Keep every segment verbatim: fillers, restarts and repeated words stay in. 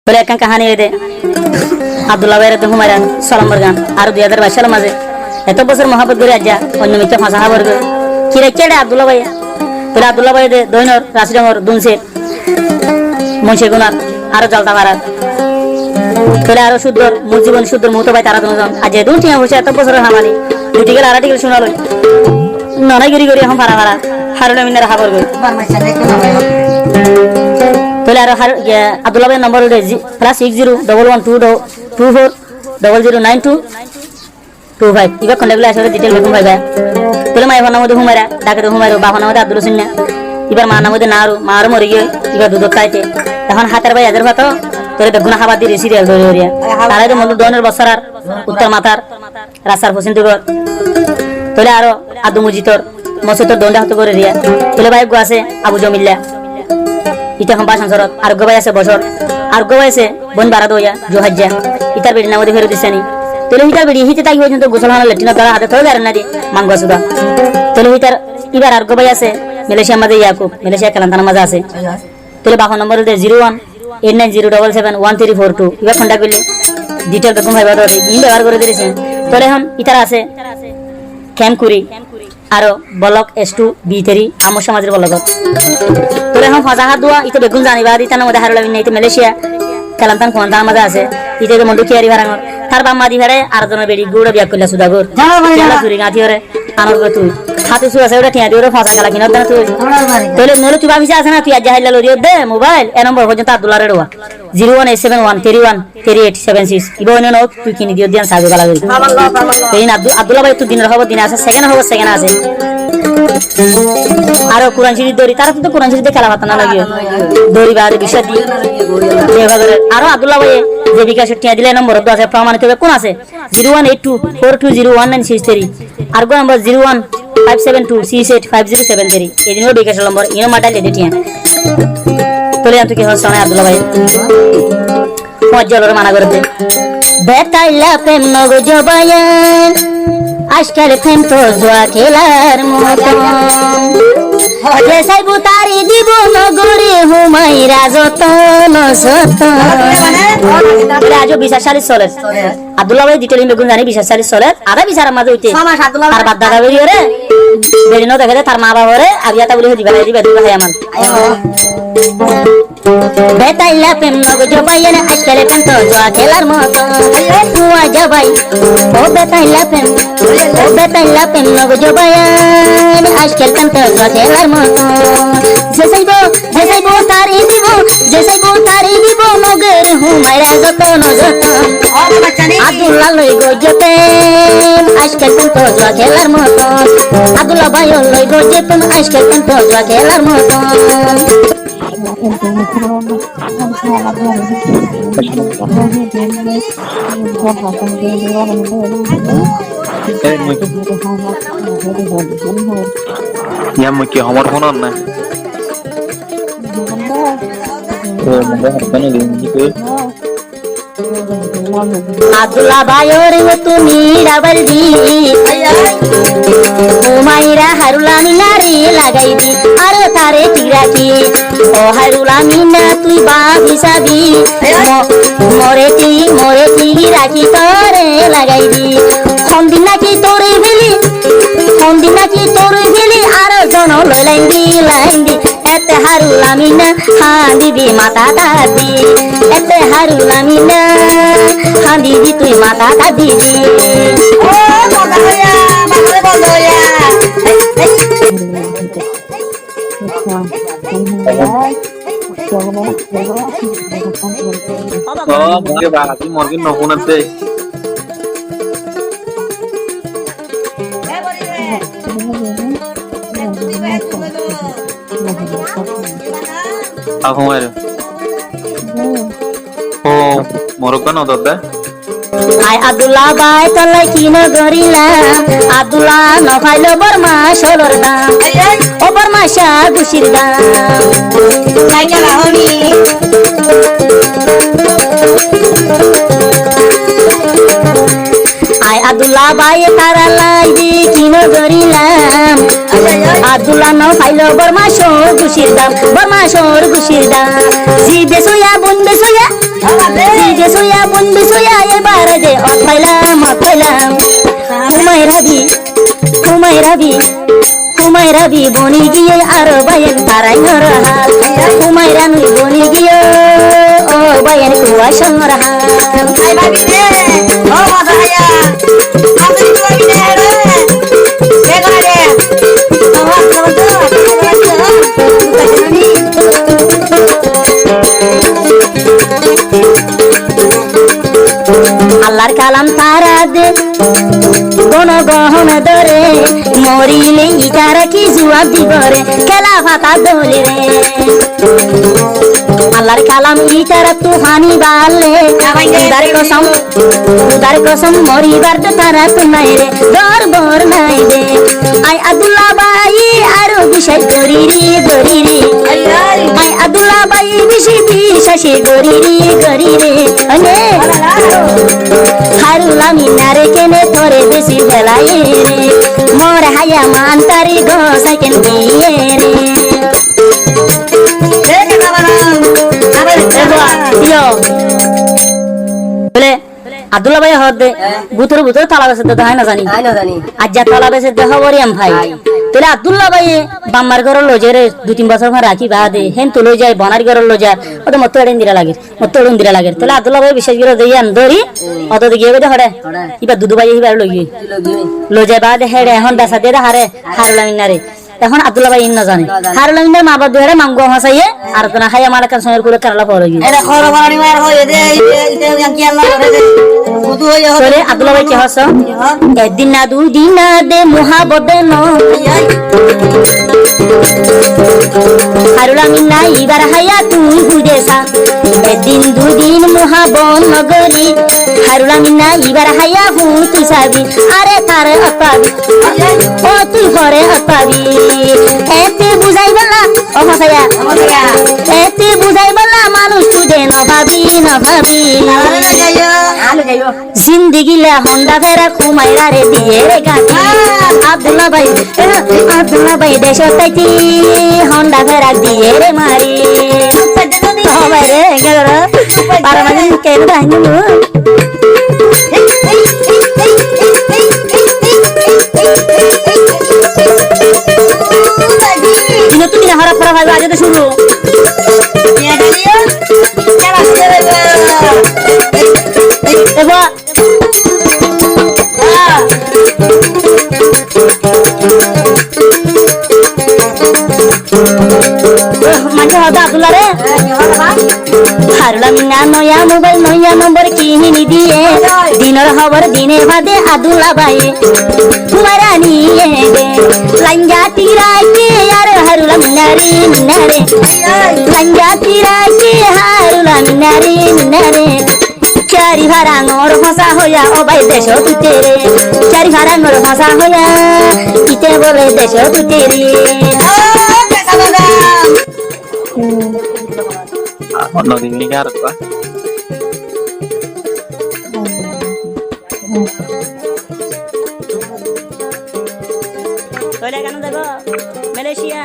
Tóile ekkán kaháni óiye de, Abdulla báiyoré de húmaira só lombor gan, aró dui házar baic sálor mazé eto bosór muhábbot gorí aijjá, oinno miccá fañsá hábar goi. Ki raikké ede Abdulla báiye? Tóile Abdulla báiye de Doinor, Rasirongor, Dunse, Munsigunar, aró Zaltafarar. Tóile aró cúddor, Muzibon cúddor muúto bái tará dunzon. Aijjá edún thiañ foicá eto bosóror hamani. Duti gel ará thíkel cúna loi. Nonai gorí gorí ehón fara fara. Haruna Minnare hábar goi. Tóile aró har-, iye, Abdulla báiyor nombor óilde zi-, plus six zero double one two do-, two four double zero nine two two five. Ibá kondak goille asóle detail beggún faiba. Tóile maiyafuar nam óilde Humaira, dhakete Humaira, bafor nam óilde Abdul Hosein. Ibár maar nam óilde Naru, maaró mori giyói, ibá dudót táite. Ehón hátar bái ezar fato, tóile beggúne hábar di resi riyal dóri dóri. Tará de Mollu Doinor Bossarar, Uttor Matar, rastar fosín dugor. Tóile aró Abdul Mujitor, mosóitor doónda hoto gorí riya. Tóile bái eggúa asé Abu Jomilla. Íte ehón bácan sorot. Areggúa bái asé Bosór. Areggúa bái asé Boin Bará Doiya, Juhaijja. Ítar beçir nam óilde Ferut Issani. Tóile hítar beçi híte táki foijjonto gusólhána letrinor dara hade tóile ar nadi mangua suda. Tóile hítar íbar areggúa bái asé Malaysiar mazé Yakub, Malaysia Kelantanor mazé asé. Tóile bafor nombor óilde zero one eight nine zero double seven one three four two. Ibá kondak goille detail beggún faiba de, iín bebohár gorí dóri. Tóile ehón ítara asé Camp Kuri, aró Block S two B three, Amor Samajir Block ot. Tóile ehón fañsá hát dua, íte beggún zaniba de, ítar nam óilde Hairul Amin, íte Malaysia Kelantan Kuantan mazé asé, íte de Mondu Kiyari Farangor. Tar baf ma di fare ar zonor beçi gura biya goilla suda gor. Kiyala suri gañti ore. Anor goi tui. Háte su asé, óra thiañ di óre fañsa kela kinot dana tui. Tóile noóile tui bafisa asé na, tui aijja háilla loi diyó de mobail, e nombor foijjonto Abdullare dua. Zero one eight seven one three one three eight seven six. Ibá oinno no, tui kini diyó de yián sabi bála gorí. Te in Abdu-, Abdulla bái tui dinor hóbor dine asé, sekenor hóbor sekene asé. Aró Kuran Córif dóri, tará tui to Kuran Córif de kela fata no lagiyó. Dóri baade bicca di. Aró Abdulla báiye ze bikacor thiañ dile e nombor dua asé, promanito bekkún asé. Zero one eight two four two zero one nine six three, areggúa nombor zero one five seven two six eight five zero seven three. Edin ó bikacor nombor, iín ó maddá lede thiañ. Tóile yián tui ki hoór, Abdulla báiye? Fúañijja ókkolore mana gorédde. Betailla prem no goijjo báiyain, aijkal prem to jua kélar moton. Ze saibó tare dibó, no goré Humaira zoton, zoton. Tóile aijjó bisar cálic soler. Abdulla báiye detail iín beggún zane, bisar cálic soler, adá bisar ar mazé óite. Tar baf dada beri ore, beri no deké de, tar ma baf ore, abi ata buli hodi bála diba, diba haya man. Betailla prem no goijjo báiyain, aijkal prem to jua kélar moton. Fúañijja bái, o betailla prem, o betailla prem no goijjo báiyain, aijkal prem to jua kélar moton. Ze saibó, ze saibó tare dibó, ze saibó tare dibó, no goré Humaira zoton, zoton. Abdulla loi goijjo prem, aijkal prem to jua kélar moton. Abdulla báiyor loi goijjo prem, aijkal prem to jua kélar moton. Ei, mui, ya, mui ki homor fúnor na? O, mui ki homor fúnor na? Abdulla báiyor uore tui miçá bol di, Humaira Hairul Aminare lagai di, aró tare thík rakí. O Hairul Amin, tui baf hísabe mo-, more thík, more thík rakí tore lagai di. Hondin naki tore feli, hondin naki tore feli, aró zon loi lain di, lain di. Ette Hairul Amin hañdibi matá tát di, ette Hairul Amin hañdibi tui matá tát di. O, bondo óiya, bondo óiya. O, mor ki ba, mor ki no fúnor de. Afu mare. O, morok no dodde. Ai Abdulla bái, tollai ki no gorilam? Abdulla no failo Borma cólor dam. O Borma cá gucir dam. Ai Abdulla bái, tarallai di ki no gorilam? Abdulla no failo Borma cór gucir dam, Borma cór gucir dam. Zi besoya, boin besoya, Suya bun bi suya e bara de ot pailam, ot pailam. Humai rabi, humai rabi, humai rabi boni giye aro bayen tarai nor hal. Humai rani boni giye o bayen kuwa song rahal. Ai babi de, o mata haya. Babi de, babi de, ere. Ke kore de? Allar kalam tara de, gono gohon dore, morile itara ki zuwab dibore, kela fata doli re. Allar kalam itara tufani balle, Kudar kosam, Kudar kosam, moribar de tara tunai re, dor bor nai de. Ai Abdullah bái, aro bicas gori re, gori re. Ai, ai. Ai Abdullah bái, bici bicas gori re, gori re. One? Harula minare kene tore beci felai re. Mor haya man tari go saken diye re. Yo. Bole, Abdullah bái hoódde, hé. Bútore bútore tola besede de, hái no zani. Hái no zani. Aijja tola besede hóbor yián fai. Hái. Tóile Abdullah báiye baf mar górot loizai re, dui tin bosór fán rakí baade, héntu loizai, bonair górot loizai, óde mottú eçé indira lager, mottú eçé indira lager. Tóile Abdullah báiye biccác gorí de yián dóri, hmm, óde giyé goi de hoçé. Hoçé. Íba Dudu báiye híbare loigiyói. Loigiyói. Loizai baade héçe ehón besa diyé de haré, Harula minnare. Ehón Abdullah bái ín no zane. No zane. Harula minnare maa baf dóre manguwa fáñsaiyé, ar tona háiya mal ekkán soñor kúre Kerala fore giyé. Ede kóro barani mar hoiye de, ede, ede, ede, ki Allah gore de. Udu hoiye hoiye. Tóile Abdullah bái ki hoór? Ki hoór? Ek din na dui din na de muhabbot de no. Ai, ai. Harula minna ibar háiya tui buzesa. Ek din dui din muhabbot no gori. Harula minna ibar háiya fúti sabi. Are tare ot fabi. Ó tui hore ot fabi. Ete buzai balla, ó fáñsaiya. Ó fáñsaiya. Ete buzai balla manúc tui de no fabi, no fabi. Añára no zaiyo. Añára no zaiyo. Zindigi la honda fera kumairare diye re gati. Ah. Abdullah bái, eh, Abdullah bái decót táiti honda fera diye re mari. Ó bái re, enke goró. Bara mani ke ro dahini lo. Dinottú dine hóraf hóraf aibo, aijja de cúru. Ebo. Maincé hoó de Abdullah re. Harula minna noya mobáil, noya nombor ki hini diye. Dinor hóbor dine fade Abdullah báiye. Kumaira niye de. Lainja tira ke yar Harula minna re, minna re. Lainja tira ke Harula minna re, minna re. Cari fara ngor fáñsa hoiya ó bái decót uite re. Cari fara ngor fáñsa hoiya ite bole decót uite re. Ó, kaka baba. Ahmad Nodin ni ar ba. Tóile kene zaibo Malaysia.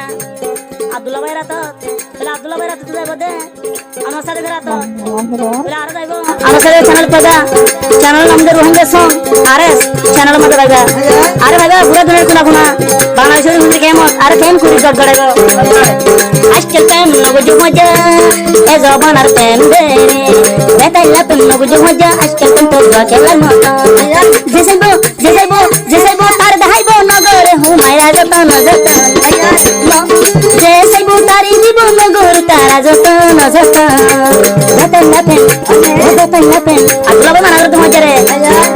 Abdullah báiye ratot. Tóile Abdullah báiye ratot zaibo de. Anwar Sadiq ratot. Tóile aró zaibo. Anwar Sadiq channel faiba. Channel nam de Rohingya Song. Ar es channel mazé faiba. Aró faiba fura duniyar kuna kuna. Bangladecor Hindi kemot. Aró kem kuri god godaibo. Ajkal prem no bujho moja. E zobanar prem de. Betailla prem no bujho moja. Ajkal prem to jua khelar moto. Je saibo Ze saibo, ze saibo, tare dahaibo nogore, Humaira joton, joton. No. Ze saibo, tare dibo nogor, tara joton, joton. Joton joton, o joton joton. Abdullah bái mana goré tuáñra re.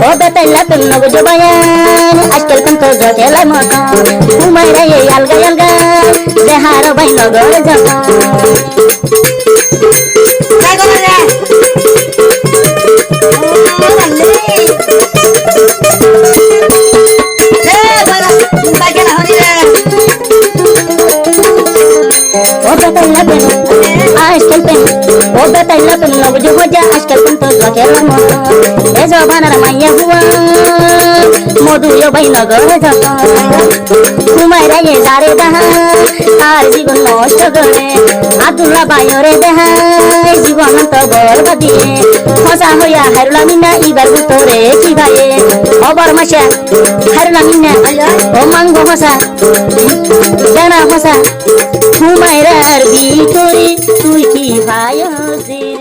O joton joton, no buzó bayan, ajkal kun to jo khelar moton. Humaira ye alga alga, ze haro bái nogore joton. O betailla pen, ajkal pen, o betailla pen, no buzó moza, ajkal pen to jua khelar moton. E zobanar maiya fua, Modu yó bái no goré zoton. Humaira ye zaré dahái, ar zibon nosto goré. Abdulla báiyore dahái, zibon to borbadi. Hósa hoiya Háirul Amin na, ibar bútore ki faiye? Ó boro maicá, Háirul Amin na. Ó mango hósa, dana hósa. Humairar bútore tui ki faiyos de?